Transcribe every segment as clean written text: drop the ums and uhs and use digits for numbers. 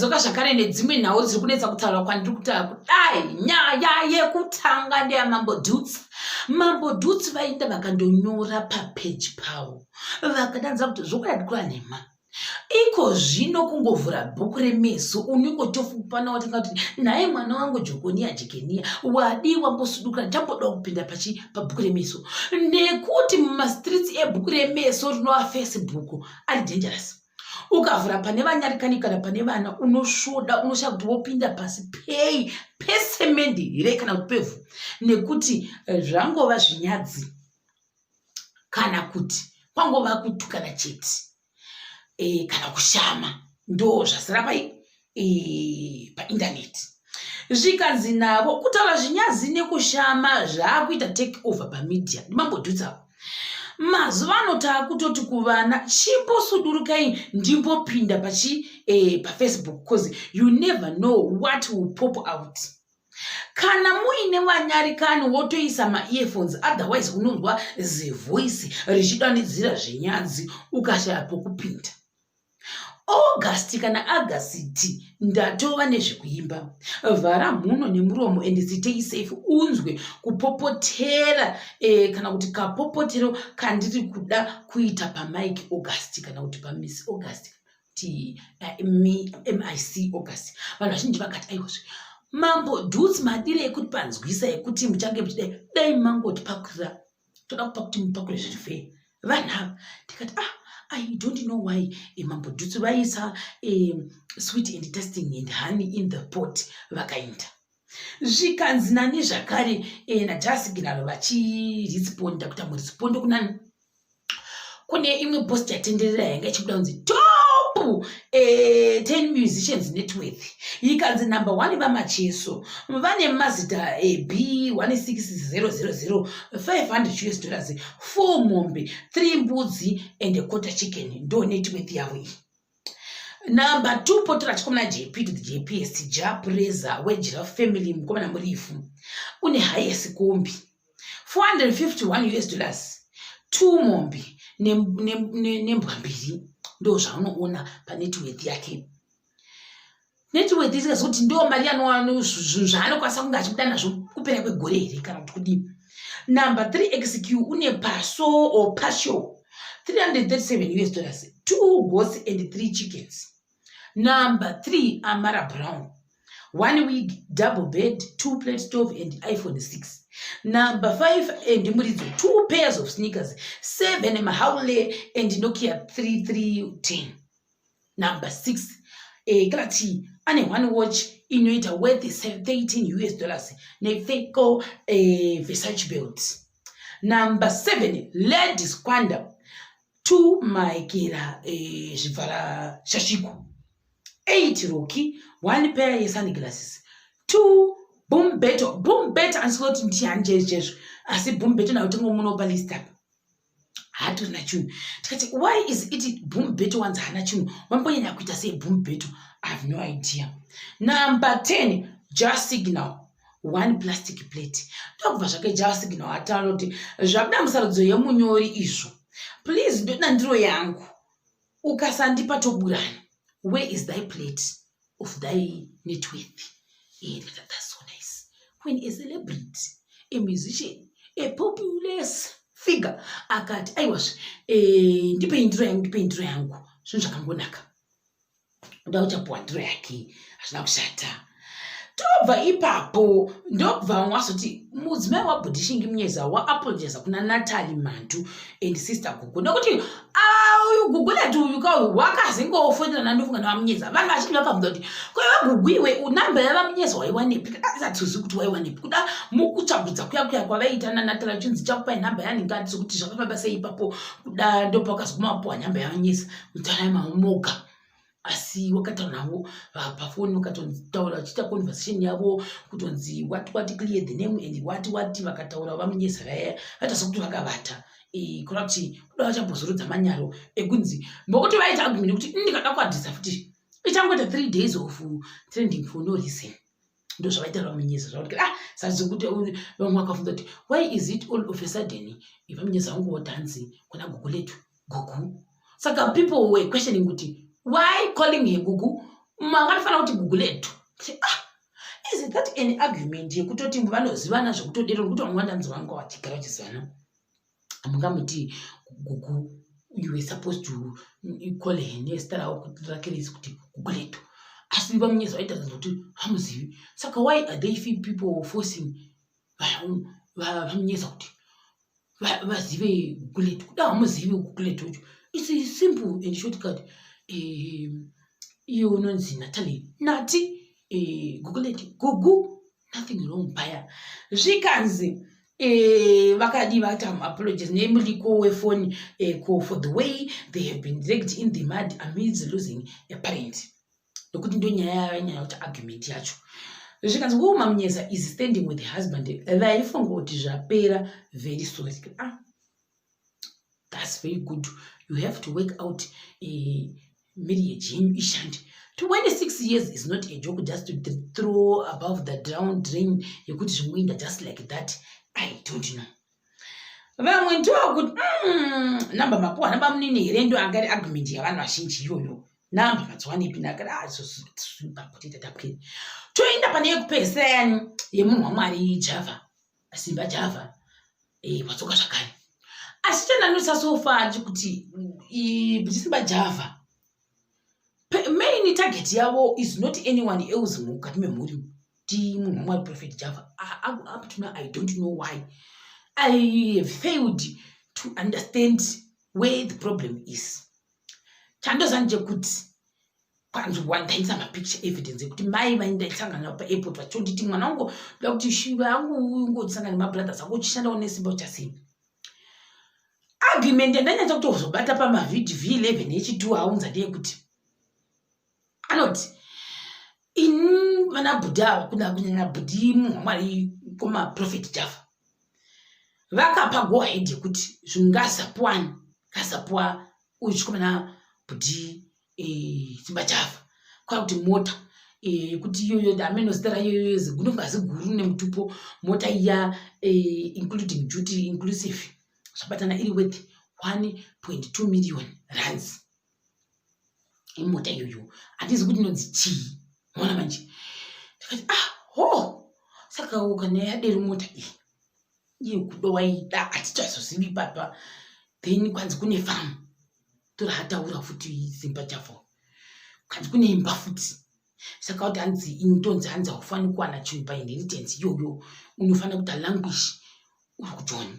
Dzoka zvakare nedzimwe nhau dziri kunetsa kutaura kwandiri kutaura kudai. Nyaya yekutanga ndeyamambo Duts. Mambo Duts vaenda vakandonyora papeji pavo, vakadanza kuti zvokwadi kura nhema. Iko zvino kungovhura bhuku remeso unongotofupana watanga kuti nhaye mwana wangu Jokoniya Jekeniya wadii wambosuduka, ndambodawo kupinda pachi pabhuku remeso, nekuti mumastreets ebhuku remeso rinova Facebook ari dangerous. Ukavhura pane vanyarikani kana pane vana unosvoda, unoshaya kuti wopinda pasi pei, pesemendi here kana kuti pevhu, nekuti zvangova zvinyadzi kana kuti kwangova kutukana chete kana kushama, ndo zvasara pai paindaneti. Zvikanzi navo kutaura zvinyazi nekushama zvaakuita take over pamedia. Ndimambodhutsawo mazuva ano taakutoti kuvana chimbosudurukai ndimbopinda pachi paFacebook, cause you never know what will pop out. Kana muine vanyarikani wotoisa maearphones, otherwise unonzwa zivoice richidanidzira zvinyadzi ukashaya pokupinda. August kana August ndatova nezvekuimba, vhara mhuno nemuromo and stay safe, unzwe kupopotera kana kuti kapopotero kandiri kuda kuita pamike August kana kuti paMiss August, kuti Mic August. Vanhu vazhinji vakati aiwazve Mambo Duts madire ekuti panzwisa ekuti muchange muchidai dai mangotipakurira, toda kupa kuti mupakure zviri fair vanhu ava. Tikati ah, I don't know why Mambo Duts vaisa sweet and testing and honey in the pot vakaenda. Zvikanzi nani zvakare naJasignal vachiresponda kuita murespondo kunani kune imwe post yatenderera yanga ichibuda kunzi top 10 musicians net worth, ikanzi number 1 vaMacheso vane mazita b 16000 500 US dollars, 4 mombe, 3 mbudzi and a quarter chicken, ndo net worth yavo iyi. Number 2 potora chikomana JP to the JPS, Jah Prayzah weGiraffe Family, mukomana murifu une highest kombi, 451 US dollars, 2 mombe nembwa mbiri, ndo zvaunoona panet worth yake. Net worth isingazi kuti ndo mari yanowana, zvinhu zvaanokwanisa kunge achibuda nazvo kupera kwegore here kana kuti kudini. Number 3 XQ une paso or pasho 337 US dollars, 2 goats and 3 chickens. Number 3 Amara Brown, one wig, double bed, two plate stove and iPhone 6. Number 5 and Muridzo, two pairs of sneakers, seven mahaule and Nokia 3310. Number 6 Klati ane one watch inoita worth 13 US dollars nefeko Versace belt. Number 7 Lady Squanda, two maikira zvibvara shashiko. 8 Rocky, one pair yesunglasses, two Boom Beto. Boom Beto andisi kuti ndiani chaizvo chaizvo, asi Boom Beto nayo tingomunopa list apa hatorina chinhu. Tikati why is it Boom Beto wanzi haana chinhu? Vambonyanya kuita sei Boom Beto? I have no idea. Number 10 Just Signal, one plastic plate. Ndokubva zvake Just Signal ataura kuti zvabuda musarudzo yemunyori izvo, please ndoda ndiro yangu, ukasandipa toburana. Where is thy plate of thy net worth? That's so nice when a celebrity, a musician, a populous figure akati aiwazve ndipei ndiro yangu, ndipei ndiro yangu. Zvinhu zvakangonaka, nda uchapuwa ndiro yake, hazvina kushata. Tobva ipapo, ndobva wazoti mudzimai waBhudhishingi Munyeza waapologiza kuna Natalie Mantu and Sister Gugu, nekuti uyu Gugu leti uyu kauyu wakazingofonerana ndofunga navaMunyeza. Vanhu vazhinji vakabvunza kuti koiwe Gugu iwe, namba yavaMunyeza waiwanepi? Isatizivi kuti waiwanepi. Kuda mukutsvagudza kuya kuya kwavaiita naNatalie chinzi chakupai namba yaningati sokuti zvakafamba sei ipapo, kuda ndopakazoguma wapuwa namba yavaMunyeza mutarai mamoga. Asi wakataura navo pafoni, vakatotaura vachiita conversation yavo kutonzi what what, clear the name and what what. Vakataura vaMunyeza vaya vaita sekuti vakavata, kureva kuti kuda vachambozorodza manyaro ekunzi mbokuti vaita argument nekuti ndikada kuadhisa futi ichangoita 3 days of trending for no reason. Ndo zvavaita vaMunyeza zvakuti ah, sazikuti vamwe vakafunza kuti why is it all of a sudden vaMunyeza vangotanzi kuna Gugu letu Gugu. Saka people were questioning kuti why calling her Gugu. Mangatofanira kuti Guguletu. Ah, is that an argument yekutoti vanozivana zvekutodero? Nekuti vamwe vandanzi vanga vachigara vachizivana, hamungamuti Gugu. You were supposed to call her nezita ravo rake rese kuti Guguletu, asi vaMunyeza vaita kuti hamuzivi. Saka why are they few people forcing vaMunyeza kuti vazive Guguletu? Kuda hamuzivi Guguletu ucho. It's a simple and shortcut. Iyo unonzi Natalie Nati, Guguletu, Gugu, nothing wrong paya. Zvikanzi vakadi vaita apologies nemuliko wefoni for the way they have been dragged in the mud amidst losing a parent, nokuti ndo nyaya yavanyanya kuti argument yacho. Zvikanzi woMaMunyeza is standing with the husband. Vaifunga kuti zvapera, very sorry. Ah, that's very good. You have to work out marriage yenyu ishande. 26 years is not a joke just to throw above the down drain yekuti zvingoenda just like that. I don't know. Vamwe ndokuti namba mapuwa namba munini here? Ndo angari argument yavanhu vazhinji iyoyo. Namba madziwanepi? Nakati tapwere toenda pane yekupedzisira yani yemunhu waMwari Java, Simba Java. Watsoka zvakare. Asi chandanotisa so far ndechekuti Simba Java, main target yavo is not anyone else mukati memhuri, ti munhu waMwari Prophet Java. Up to now I don't know why. I have failed to understand where the problem is. Chandoziva ndechekuti kwanzi ndaisa mapicture evidence ekuti mai vaindaisangana navo paairport vachonditi, "Mwana wangu, ndoda kuti shiva yangu ungosangana nemabrothers ako uchishandawo nesimba uchasei." Argument yandanyatsa kutozobata pamavhidhi v11 yechi2 aunza ndeyekuti anoti ini vana bhudhi ava, kuna kunyanya bhudhi munhu waMwari komaprofeti Java, vakapa go ahead yekuti zvingazapuwani ngazapuwa uyu chikomana bhudhi Simba Java, kwakuti mota yekuti iyoyo ameno zita rayo gunonga ziguru nemutupo, mota iya including duty inclusive zvabatana iri worth 1.2 million rands. Imota iyoyo handizi kuti inonzi chii. Maona manje, ndikati, "Ah, ho, saka kana yadero mota iyi iye kuda waida, hatichazozivi papa." Then kwanzi kune famu, tora ataura futi Simba Java, kwanzi kune imba futi. Saka kuti hanzi initonzi hanzi haufaniri kuwana chinhu painheritance iyoyo, unofanira kuita languish uri kujoni.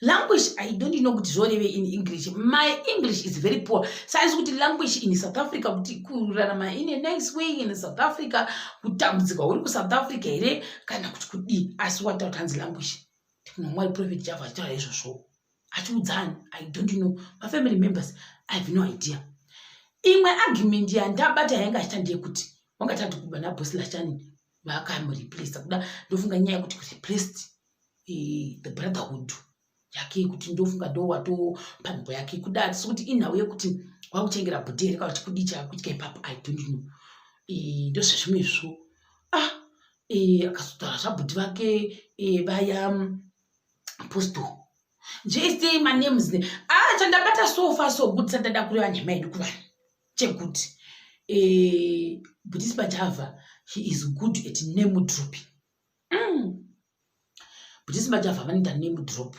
Languish, I don't know kuti zvoreve in English. My English is very poor. Saisi kuti languish in South Africa, kuti kurarama in a nice way in South Africa, kutambudzika uri kuSouth Africa here kana kuti kudii? Asi wataura kuti hanzi languish. Mwari Prophet Java achitaura izvozvo achiudzani, I don't know. Mafamily members, I have no idea. Imwe argument yandabata yainge achita ndeyekuti wangatati kuba nabhosi Lashani vakamureplace. Kuda ndofunga nyaya yekuti kureplaced the brotherhood yake, kuti ndofunga ndo wato panzvimbo yake. Kuda hatisi kuti inhau yekuti wakuchengera bhudhi here kana kuti kudii chakuitika ipapo, I don't know. Ndozvezvimwezvo. Ah, akazotaura zvabhudhi vake vaya postal jst manames. Ah, chandabata so far so good, sandada kureva nhema yedu kuvanhu, chekuti bhudhi Simba Java, he is good at name dropping. Bhudhi Simba Java vanoita name drop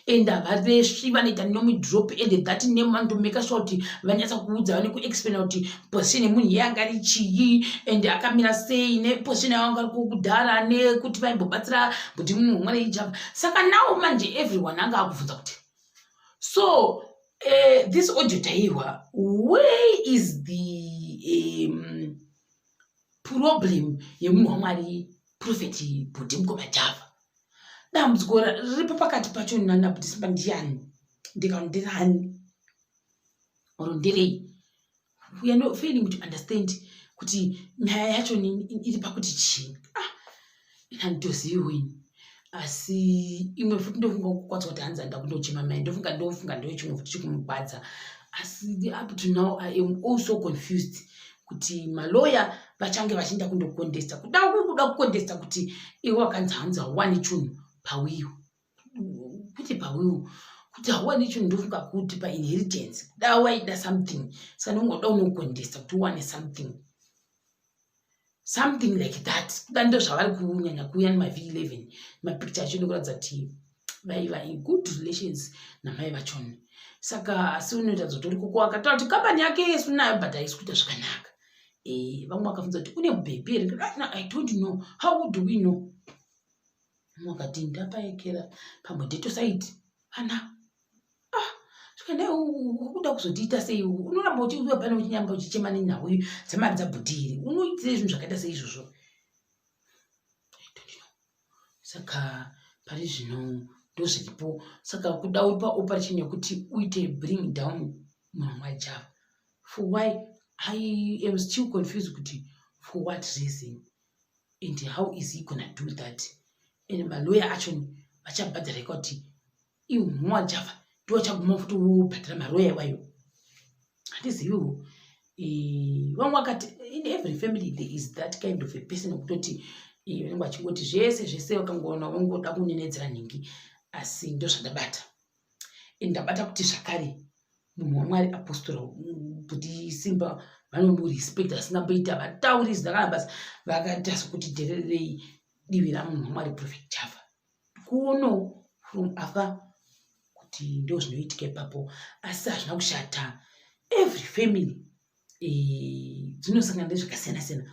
and havaresvi. Vanoita name drop and that name vanotomeka sure kuti vanyatsa kuudza, vane kuexplaina kuti position yemunhu iye anga ari chii and akamira sei neposition yavanga ari kudhara nekuti vaimbobatsira bhudhi munhu mwana iJava. Saka now manje everyone anga akubvunza kuti, so this audio taihwa, where is the problem yemunhu waMwari Prophet Bhudhi Mukoma Java? Dambudziko riripo pakati pacho nana Bhudhi Simba ndiani? Ndikano ndirani or nderei? We are not failing to understand kuti nyaya yacho iri pakuti chii. Ah, handitozivi ini. Asi imwe futi ndofunga kukwadza kuti hanzi handa kundochema mai, ndofunga ndo chimwe futi chikumugwadza. Asi up to now I am also confused kuti maloya vachange vachienda kundocontesta, kuda kuda kucontesta kuti iwe wakanzi hanzi hauwani chinhu pawill, kuti pawill kuti hauwani chinhu. Ndofunga kuti painheritance kuda waida something, saka ndongoda unocontesta kuti uwane something. Something like that. Kuda ndo zvavari kunyanya kuuya nemaV11, mapicture acho nekuratidza kuti vaiva in good relations namai vachona. Saka asi unoita zotori koko akataura kuti kambani yake yesu nayo, but haisi kuita zvakanaka. Vamwe vakabvunza kuti une mubhebhi here? I don't know. How do we know? Mumwe akati ndapaekera pamwe side ana. Ah, saka ukuda kuzotiita sei? Unoramba uchiuya pane uchinyamba uchichema nenhau dzemari dzabhudhiri, unoitirei zvinhu zvakaita seizvozvo? Saka pari zvino ndozviripo. Saka kuda uri paoperation yekuti uite bring down munhu waJava, for why? I am still confused kuti for what reason and how is he gonna do that? And maloya acho vachabhadharika kuti imunhu waJava ndiwachaguma futi wobhadhara maroya iwayo? Handiziviwo. Vamwe vakati in every family there is that kind of a person wekutoti vanenge vachingoti zvese zvese, vakangoona vangoda kunenedzera nhingi. Asi ndozvandabata. Ndabata kuti zvakare munhu waMwari, apostora kuti Simba, vanomurespect asingamboita vatauri zita kana basa. Vakaita sokuti dhererei divi ramunhu waMwari Prophet Java kuono from afar kuti ndo zvinoitika ipapo. Asi hazvina kushata, every family dzinosangana nezvakasiyana siyana.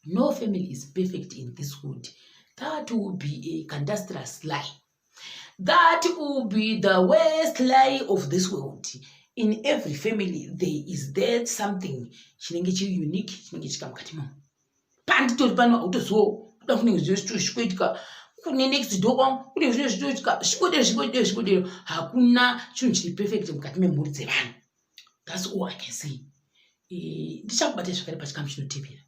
No family is perfect in this world. That will be a candastrous lie. That will be the worst lie of this world. In every family there is that something chinenge chiri unique, chinenge chika mukati mamo. Panditori pano hautoziwo kuda kunenge zvinoitika kune next door kwangu, kune zvino zvinoitika zvingodero, zvingodero, zvingodero. Hakuna chinhu chiri perfect mukati memhuri dzevanhu. That's all I can say. Ndichakubata zvakare pachikamu chinotevera.